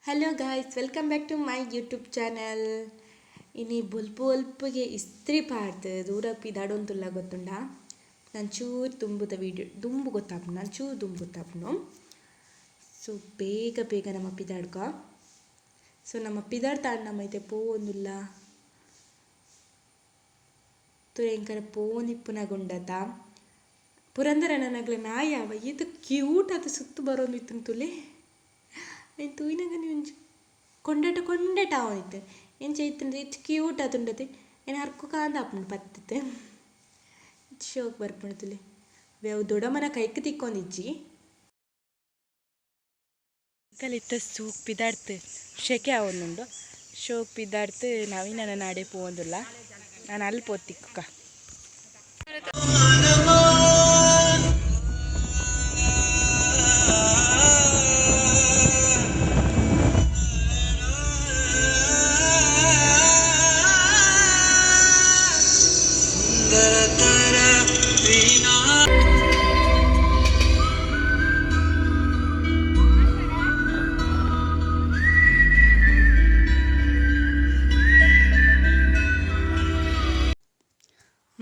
Hello guys, welcome back to my YouTube channel. ಇನಿ ಬೊಲ್ಪು ಒಲ್ಪುಗೆ ಇಸ್ತ್ರಿ ಪಾಡ್ದ್ ದೂರ ಪಿದಾಡೊಂದುಲ್ಲ ಗೊತ್ತುಂಡ. ನಾನು ಚೂರು ದುಂಬುದ ವೀಡಿಯೋ ದುಂಬು ಗೊತ್ತಾಪುಂಡು, ನಾನು ಚೂರು ದುಂಬು ಗೊತ್ತಾಪುಂಡು. ಸೊ ಬೇಗ ಬೇಗ ನಮ್ಮ ಪಿದಾಡ್ಕ. ಸೊ ನಮ್ಮ ಪಿದಾಡ್ತಾಂಡ ನಮ್ಮ ಇತ್ತೆ ಪೋವೊಂದುಲ್ಲ. ತೂರೆ ಪೋವೊಂದಿಪ್ಪುನಗುಂಡತ. ಪುರಂದರ ನನಗ್ಲ ನಾಯಿ ಅವ ಏತ್ ಕ್ಯೂಟ್ ಆದ್ ಸುತ್ತು ಬರೊಂದಿತ್ತುಂಡು ತುಲೆ. ಐನ್ ತೂಯಿನಗನೆ ಒಂಜಿ ಕೊಂಡೇಟ ಕೊಂಡೇಟ ಆವೊಂದಿತ್ತೆ. ಎಂಚ ಇತ್ತುಂಡು ಏತ್ ಕ್ಯೂಟ್ ಆತುಂಡತೆ. ಐನ್ ಅರ್ಕುಕಾಂದ್ ಆಪುಂಡು ಪತ್ತುದು. ಶೋಕ್ ಬರ್ಪುಂಡು ತುಲೆ. ಅವು ದೊಡಮನ ಕೈಕ್ ತಿಕ್ಕೊಂದಿಜ್ಜಿ. ಕಲಿತ ಸೂಕ್ ಪಿದಾಡ್ತು ಶೆಕೆ ಆವೊಂದುಂಡು. ಶೋಕ್ ಪಿದಾಡ್ತು ನವೀನನ ನಾಡೆ ಪೋವೊಂದುಲ್ಲ. ನಾನು ಅಲ್ಲಿ ಪೋತಿಕ್ಕುಕ.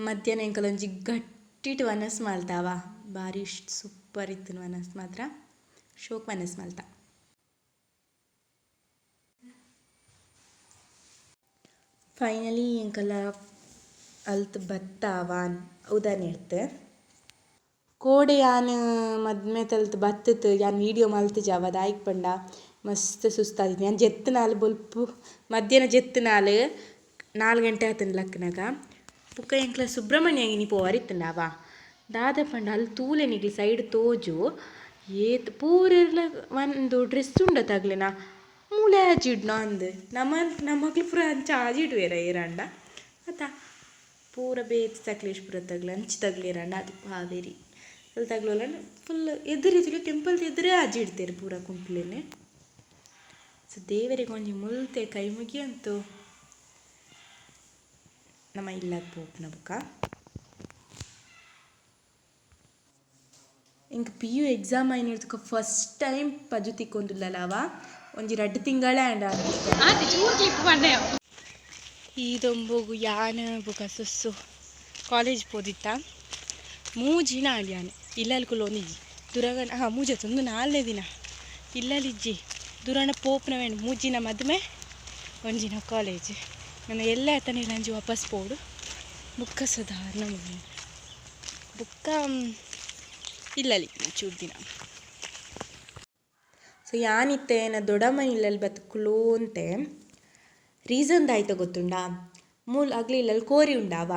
ಮಧ್ಯಾಹ್ನ ಎಂಕಲೊಂಜಿ ಗಟ್ಟಿಟ್ ವನಸ್ ಮಲ್ತಾವ. ಬಾರಿ ಸೂಪರ್ ಇತ್ತಿನ ವನಸ್ ಮಾತ್ರ. ಶೋಕ್ ವನಸ್ ಮಲ್ತ. ಫೈನಲಿ ಎಂಕಲ ಅಲ್ತ್ ಬತ್ತಾವ ಉದಾನೆಡ್ತ್. ಕೋಡೆ ಯಾನ್ ಮದ್ಮೆ ತಲ್ತ್ ಬತ್ತತ್ ಯಾನ್ ವೀಡಿಯೋ ಮಲ್ತಿಜವ ದಾಯೆಗ್ ಪಂಡ ಮಸ್ತ್ ಸುಸ್ತಾದಿತ್ತೆ. ಯಾನ್ ಜೆತ್ತ್ ನಾಲ್ ಬೊಲ್ಪು ಮಧ್ಯಾಹ್ನ ಜೆತ್ತ್ ನಾಲ್ 4 ಗಂಟೆ ಆತುಂಡು ಲಕ್ಕನಗ. ಬೊಕ್ಕ ಎಂಕ್ಲ ಸುಬ್ರಹ್ಮಣ್ಯ ಇನಿ ಪೋವರಿತ್ತುಂಡವ. ದಾದ ಪಂಡ ಅಲ್ಲಿ ತೂಲೆ ನಿಗ್ಲ್ ಸೈಡ್ ತೋಜು ಏತ್ ಪೂರೆರ್ಲ ಒಂದು ಡ್ರೆಸ್ ಉಂಡ ತಗ್ಲೆನ ಮೂಲೆ ಆಜಿಡ್ನ ಅಂದ್ ನಮ ನಮಕ್ಲು ಪೂರ ಅಂಚ ಆಜಿಡುವೆರ ಏರಾಂಡ ಅತ ಪೂರ ಬೇತೆ ಸಕಲೇಶಪುರ ತಗ್ಲ ಅಂಚಿ ತಗ್ಲೇರಾಂಡ ಅದು ಹಾವೇರಿ ಅಲ್ಲಿ ತಗ್ಲೋಲ ಫುಲ್ ಎದುರು ಟೆಂಪಲ್ ಎದುರೇ ಆಜಿಡ್ತೇರು ಪೂರ ಕುಂಟ್ಲೇನೆ. ಸೊ ದೇವರಿಗೆ ಒಂಜಿ ಮುಲ್ತೆ ಕೈ ಮುಗಿಯಂತು ನಮ್ಮ ಇಲ್ಲಗ್ ಪೋಪುನ ಬೊಕ್ಕ. ಎಂಕ್ ಪಿ.ಯು ಎಕ್ಸಾಮ್ ಆಯಿನೆಡ್ದ್ ಫಸ್ಟ್ ಟೈಮ್ ಪಜು ತಿಕ್ಕೊಂದುಲ್ಲಲವ ಒಂಜಿ ರಡ್ಡ್ ತಿಂಗಳೇ ಆಂಡ್. ಈ ದೊಂಬುಗು ಯಾನ್ ಬೊಕ ಸುಸ್ಸು ಕಾಲೇಜ್ ಪೋದಿತ್ತ. ಮೂಜಿನ ಆಂಡ್ ಯಾನ್ ಇಲ್ಲಲ್ ಕುಲ್ಲೊಂದಿಜ್ಜಿ. ದುರಗನ ಹಾ ಮೂಜಿ ಅತ್ತ್ ಉಂದು ನಾಲ್ನೇ ದಿನ ಇಲ್ಲಲ್ ಇಜ್ಜಿ. ದುರಣ ಪೋಪುನವೇಂಡ್ ಮೂಜಿನ ಮದ್ಮೆ ಒಂಜಿನ ಕಾಲೇಜ್. ನನ್ನ ಎಲ್ಲೆ ಆತನೆ ಇಲ್ಲಂಜಿ ವಾಪಸ್ ಪೋಡು ಬೊಕ್ಕ ಸದಾರ್ನ ಬೊಕ್ಕ ಇಲ್ಲಲಿ ಚೂರು ದಿನ. ಸೊ ಯಾನಿತ್ತೆ ಎನ್ನ ದೊಡ್ಡಮ್ಮ ಇಲ್ಲಲ್ ಬತ್ತ್ ಕುಲೋಂತೆ. ರೀಸನ್ ದಾಯ್ತ ಗೊತ್ತುಂಡಾ? ಮೂಲು ಅಗ್ಲ್ ಇಲ್ಲಲ್ ಕೋರಿ ಉಂಡಾವ.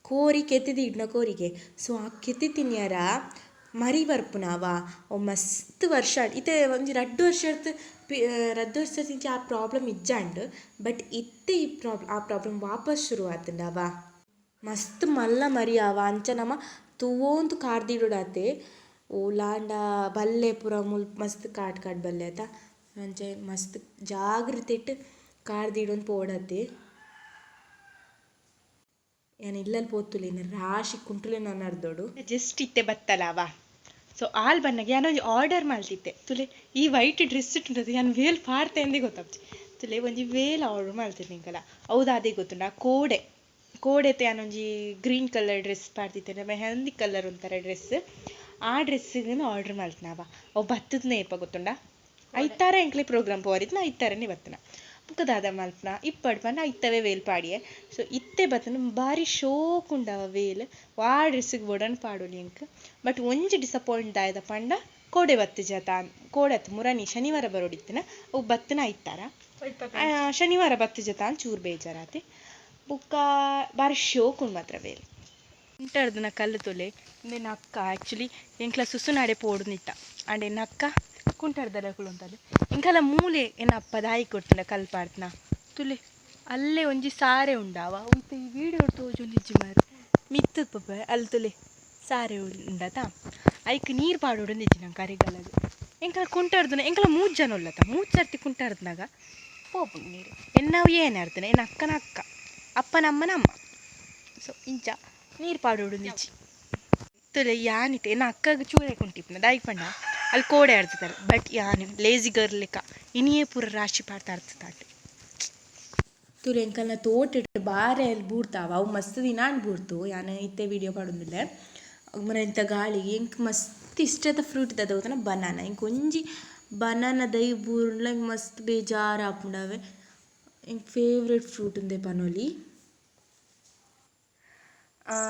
ಕೋರಿ ಕೆತ್ತಿ ದೀಡ್ನ ಕೋರಿಗೆ. ಸೊ ಆ ಕೆತ್ತಿ ತಿನ್ಯರ ಮರಿ ಬರ್ಪುನವ. ಅವು ಮಸ್ತ್ ವರ್ಷ ಇತ್ತೆ ಒಂಜಿ ರಡ್ಡ್ ವರ್ಷರ್ದ್ ರಡ್ಡ್ ವರ್ಷದಿಂಚ ಆ ಪ್ರಾಬ್ಲಮ್ ಇಜ್ಜಾಂಡ್. ಬಟ್ ಇತ್ತೆ ಈ ಆ ಪ್ರಾಬ್ಲಮ್ ವಾಪಸ್ ಶುರು ಆತುಂಡವ. ಮಸ್ತ್ ಮಲ್ಲ ಮರಿ ಆವ. ಅಂಚ ನಮ ತೂವೊಂದು ಕಾರ್ ದೀಡೊಡಾತೆ. ಓಲಾಂಡ ಬಲ್ಲೆ ಪೂರ ಮುಲ್ಪ ಮಸ್ತ್ ಕಾಟ್ ಕಾಟ್ ಬಲ್ಲೆ ಅತ. ಅಂಚ ಮಸ್ತ್ ಜಾಗ್ರತೆಟ್ ಕಾರ್ ದೀಡೊಂದು ಪೋವಡಾತೆ. ಯಾನ್ ಇಲ್ಲಲ್ ಪೋತುಲ್ಲೆನ್ ರಾಶಿ ಕುಂಟುಲೆನ್ ಅರ್ದೊಡು. ಜಸ್ಟ್ ಇತ್ತೆ ಬತ್ತಲವ. ಸೊ ಆಲ್ ಬನ್ನಗ ಯಾನ್ ಒಂಜಿ ಆರ್ಡರ್ ಮಲ್ತಿತ್ತೆ. ತುಲೆ ಈ ವೈಟ್ ಡ್ರೆಸ್ ಉಂಟು ಯಾನ್ ವೇಲ್ ಪಾಡ್ತೆ ಅಂದೇ ಗೊತ್ತಾಪುಜಿ. ತುಲೆ ಒಂಜಿ ವೇಲ್ ಆರ್ಡರ್ ಮಲ್ತಿನಿ ಎಂಕಲ. ಅವು ದಾದೆ ಗೊತ್ತುಂಡ ಕೋಡೆ. ಕೋಡೆತೆ ಯಾನ್ ಒಂಜಿ ಗ್ರೀನ್ ಕಲರ್ ಡ್ರೆಸ್ ಪಾಡ್ದಿತ್ತೆ. ಮೆಹಂದಿ ಕಲರ್ ಒಂಥರ ಡ್ರೆಸ್. ಆ ಡ್ರೆಸ್ಸಿಗ್ ಆರ್ಡರ್ ಮಲ್ತಿನವ. ಅವು ಬತ್ತುದ್ನೆ ಏಪ ಗೊತ್ತುಂಡ? ಐತಾರ ಎಂಕ್ಲೆ ಪ್ರೋಗ್ರಾಮ್ ಪೋವರಿತ್ನ ಐತಾರನೇ ಬತ್ತುನ. ಬೊಕ್ಕ ದಾದ ಮಲ್ಪುನ ಇಪ್ಪಡ್ ಪಂಡ ಐತವೇ ವೇಲ್ ಪಾಡಿಯೆ. ಸೊ ಇತ್ತೆ ಬತ್ತುಂಡು ಬಾರಿ ಶೋಕ್ ಉಂಡವ ವೇಲ್. ವಾ ಡ್ರೆಸ್ಸಿಗ್ ಬೋಡಾಂಡ ಪಾಡೊಲಿ ಎಂಕ್. ಬಟ್ ಒಂಜಿ ಡಿಸಪಾಯಿಂಟ್ ದಾಯೆದ ಪಂಡ ಕೋಡೆ ಬತ್ತಿಜತ ಕೋಡೆ ಅತ್ತ್ ಮುರನಿ ಶನಿವಾರ ಬರೋಡಿತ್ತಿನ ಅವು ಬತ್ತಿನ ಐತಾರ. ಶನಿವಾರ ಬತ್ತಿಜತ ಚೂರು ಬೇಜಾರಾತೆ. ಬೊಕ್ಕ ಬಾರಿ ಶೋಕ್ ಉಂಡು ಮಾತ್ರ ವೇಲ್. ಕುಂಟರ್ದನ ಕಲ್ಲು ತೊಲೆ ಇಂದೆನ ಅಕ್ಕ ಆ್ಯಕ್ಚುಲಿ ಎಂಕ್ಲ ಸುಸುನಾಡೆ ಪೋಡುನಿತ್ತ. ಆಂಡ ಎನ್ನ ಅಕ್ಕ ಕುಂಟರ್ದಲ್ಲ ಕುಲೊಂತಲು. ಎಂಕಲ ಮೂಲೆ ಎನ್ನ ಅಪ್ಪ ದಾಯಿ ಕೊಡ್ತುಂಡ ಕಲ್ಲು ಪಾಡ್ದನ. ತುಲೆ ಅಲ್ಲೇ ಒಂಜಿ ಸಾರೆ ಉಂಡಾವ. ಇತ್ತೆ ಈ ವೀಡಿಯೋ ತೋಜೊಂದಿಜ್ಜಿ ಮಾರ್ರೆ. ಮಿತ್ತ್ ಪೋಪೆ ಅಲ್ ತುಲೆ ಸಾರೆ ಉಂಡತ. ಐಕ್ ನೀರು ಪಾಡೊಡೊಂದಿಜ್ಜಿ ನಂಕ್ ಅರೆಗಾಲಗ್. ಎಂಕಲ ಕುಂಟರ್ದನ ಎಂಕಲ ಮೂಜಿ ಜನ ಉಲ್ಲತ. ಮೂಜಿ ಸರ್ತಿ ಕುಂಟರ್ದನಾಗ ಪೋಪುಂಡು ನೀರು. ಎನ್ನವು ಏನ್ ಅರ್ದನ ಎನ್ನ ಅಕ್ಕನ ಅಕ್ಕ ಅಪ್ಪನ ಅಮ್ಮನ ಅಮ್ಮ. ಸೊ ಇಂಚ ನೀರು ಪಾಡೊಡೊಂದಿಜ್ಜಿ. ತುಲೆ ಯಾನಿತ್ತೆ ಎನ್ನ ಅಕ್ಕಗ್ ಚೂರೆ ಕುಂಟಿಪ್ಪುನ ದಾಯೆಗ್ ಪಂಡ ಅಲ್ಲಿ ಕೋಡೆ ಅರ್ತಿದ್ದಾರೆ. ಬಟ್ ಯಾನ್ ಲೇಜಿ ಗರ್ಲ್ ಲೆಕ್ಕ ಇನಿಯೇ ಪೂರ ರಾಶಿ ಪಾಡ್ದ್ ಅರ್ತಿದಾಂಡ್. ತೂಲೆ ಎಂಕಲ್ನ ತೋಟೆಡ್ ಬಾರೆ ಬೂರ್ತಾವ ಅವು ಮಸ್ತ್ ದಿನ ಆಂಡ್ ಬೂರ್ತು. ಯಾನ್ ಇತ್ತೆ ವಿಡಿಯೋ ಪಾಡೊಂದುಲ್ಲೆ. ಇಂತ ಗಾಳಿ ಎಂಕ್ ಮಸ್ತ್ ಇಷ್ಟದ ಫ್ರೂಟ್ ದಾದ ಗೊತ್ತುಂಡ ಬನಾನ. ಎಂಕ್ ಒಂಜಿ ಬನಾನ ದೈ ಬೂರ್ಂಡ್ಲ ಎಂಕ್ ಮಸ್ತ್ ಬೇಜಾರ್ ಆಪುಂಡು ಅವೆ. ಎಂಕ್ ಫೇವರೇಟ್ ಫ್ರೂಟ್ ಇಂದೇ ಪನೊಲಿ.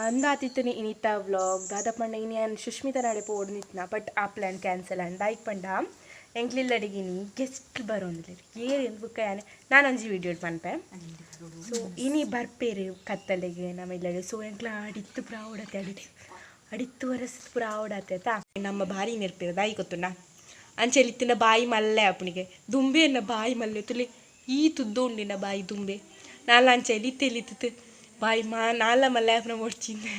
ಅಂದಾತಿತ್ತನೆ ಇನಿತ ವ್ಲಾಗ್. ದಾದ ಪಂಡ ಇನಿ ಯಾನ್ ಸುಷ್ಮಿತ ನಾಡೆ ಪೋವೊಡುಂದಿತ್ತಿನ, ಬಟ್ ಆ ಪ್ಲ್ಯಾನ್ ಕ್ಯಾನ್ಸಲ್ ಆಂಡ್. ದಾಯೆಗ್ ಪಂಡ ಎಂಕ್ಲಿಲ್ಲಡೆಗ್ ಇನಿ ಗೆಸ್ಟ್ ಬರೊಂದುಲ್ಲೆರ್. ಏರ್ ಬುಕ್ಕ ಯಾನ್ ನಾನೊಂಜಿ ವಿಡಿಯೋಡ್ ಪನ್ಪೆ. ಸೊ ಇನಿ ಬರ್ಪೇರು ಕತ್ತಲೆಗ್ ನಮ್ಮ ಇಲ್ಲಡೆ. ಸೊ ಎಂಕ್ಲ ಅಡಿತ್ತು ಪೂರ ಆವೊಡತ್ತೆ, ಅಡಿತ್ತು ಅಡಿತ್ತು ವರಸ್ ಪೂರ ಆವೊಡತ್ತೆ ಅತ್ತಾ. ನಮ್ಮ ಬಾರಿ ನೆರ್ಪೇರು ದಾಯಿ ಗೊತ್ತುಂಡ? ಅಂಚೆಲಿ ಇತ್ತಿನ ಬಾಯಿ ಮಲ್ಲೆ ಆಪುನಿಗೆ ದುಂಬೆ ಎನ್ನ ಬಾಯಿ ಮಲ್ಲೆ ತುಲೆ ಈ ತುದ್ದು ಉಂಡಿನ ಬಾಯಿ ದುಂಬೆ ನಾಲ ಅಂಚ ಎಲಿತ್ತೆ ಎಲಿತ್ತು ಬಾಯಿ ಮಾ ನಾಲ ಮಲ್ಲೆ ಆಪುನ ಬೊಡ್ಚಿಂದೆ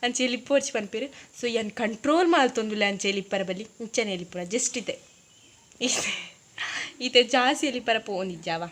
ಅಂಚ ಎಲಿಪ್ಪೊಡ್ಚಿ ಪನ್ಪೆರ್. ಸೊ ಯಾನ್ ಕಂಟ್ರೋಲ್ ಮಲ್ತೊಂದುಲ್ಲೆ. ಅಂಚ ಎಲಿಪ್ಪರ ಬಲ್ಲಿ ಇಂಚನೆ ಎಲಿಪ್ಪುನ ಜಸ್ಟ್ ಇತ್ತೆ ಇತ್ತೆ ಇತ್ತೆ ಜಾಸ್ತಿ ಎಲಿಪ್ಪರ ಪೋವೊಂದಿಜ್ಜಾವ.